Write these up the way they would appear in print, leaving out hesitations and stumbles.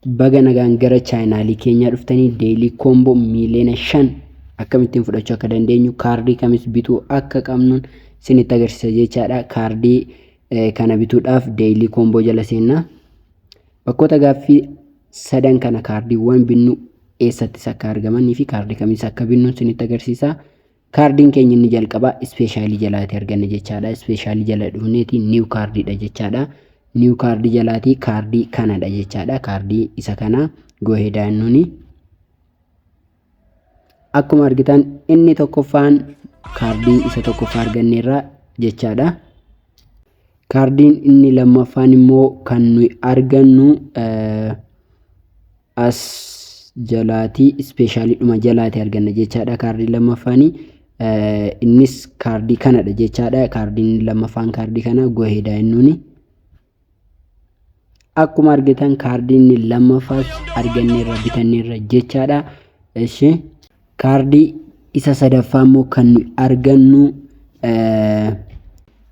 Baga nagaan gara chaanaalii keenyaa dhuftanii daily combo 5 miiliyoona akkamittiin fudhachuu akka dandeenyu, kaardii kamis bituu akka qabnuun isinitti agarsiisa jechaadha. Kaardii kana bituudhaaf daily combo jala seenna. Bakkoota gaaffii sadan kana kaardiiwwan binnu eessattis akka argamanii fi kaardii kamis akka binnu isinitti agarsiisa. Kaardiin keenya inni jalqabaa special jalaatii arganna jechaadha. Special jala dhufneeti new cardiidha jechaadha. New card jalaatii kaardii kanadha jechaadha. Kaardii isa kana go ahead nuuni. Akkuma argitan inni tokkoffaan kaardii isa tokkoffaa arganneerra jechaadha. Kaardiin inni lammaffaan immoo kan nuyi argannu as jalaatii, specialiidhuma jalaatii arganna jechaadha. Kaardii lammaffaanii innis kaardii kanadha jechaadha. Kaardiin lammaffaan kaardii kana go ahead nuuni. Akkuma argitan kaardii inni lammaffaas arganneerra, bitanneerra jechaadha. Ishi kaardii isa sadaffaa immoo kan nuyi argannu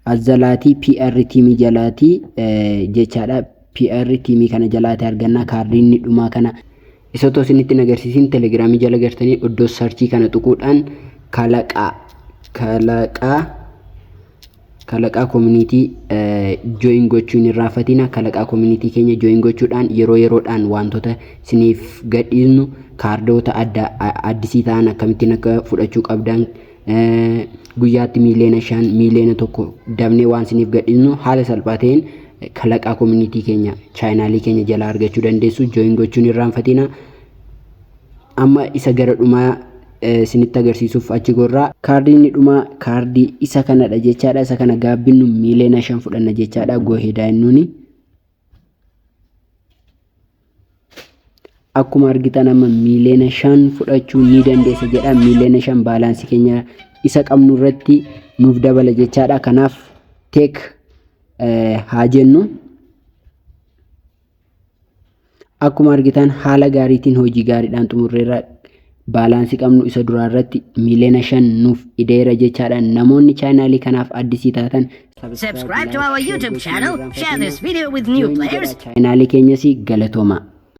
as jalaatii, PR team jalaatii jechaadha. PR team kana jalaatii arganna kaardii inni dhumaa kana. Isa otoo isinitti hin agarsiisin telegiraamii jala gartanii iddoo search kana tuquudhaan kalaqaa community join gochuun hin irraanfatina. Kalaqaa community keenya join gochuudhaan yeroo yeroodhaan wantoota isiniif gadhiisnu, kaardoota adda addisii ta'an akkamittiin akka fudhachuu qabdan, guyyaatti 5 miiliyoona, 1 miiliyoona dabnee waan isiniif gadhiisnu haala salphaa ta'een kalaqaa community keenya chaanaalii keenya jalaa argachuu dandeessu. Join gochuun hin irraanfatina. Amma isa gara dhumaa isinitti agarsiisuuf achi gorraa. Kaardii inni dhumaa kaardii isa kanadha jechaadha. Isa kana gaabbinnu 5 miiliyoona fudhanna jechaadha. Go ahead nuuni. Akkuma argitan amma 5 miiliyoona fudhachuu ni dandeessa jedha. 5 miiliyoona balance keenya isa qabnu irratti nuuf dabala jechaadha. Kanaaf take haa jennu. Akkuma argitan haala gaariitiin hojii gaariidhaan xumurreerra. Balance qabnu isa duraa irratti 5 miiliyoona nuuf ideera jechaadha. Namoonni chaanaalii kanaaf addisii taatan Subscribe to our YouTube channel, share this video with new players, chaanaalii keenyas galatooma.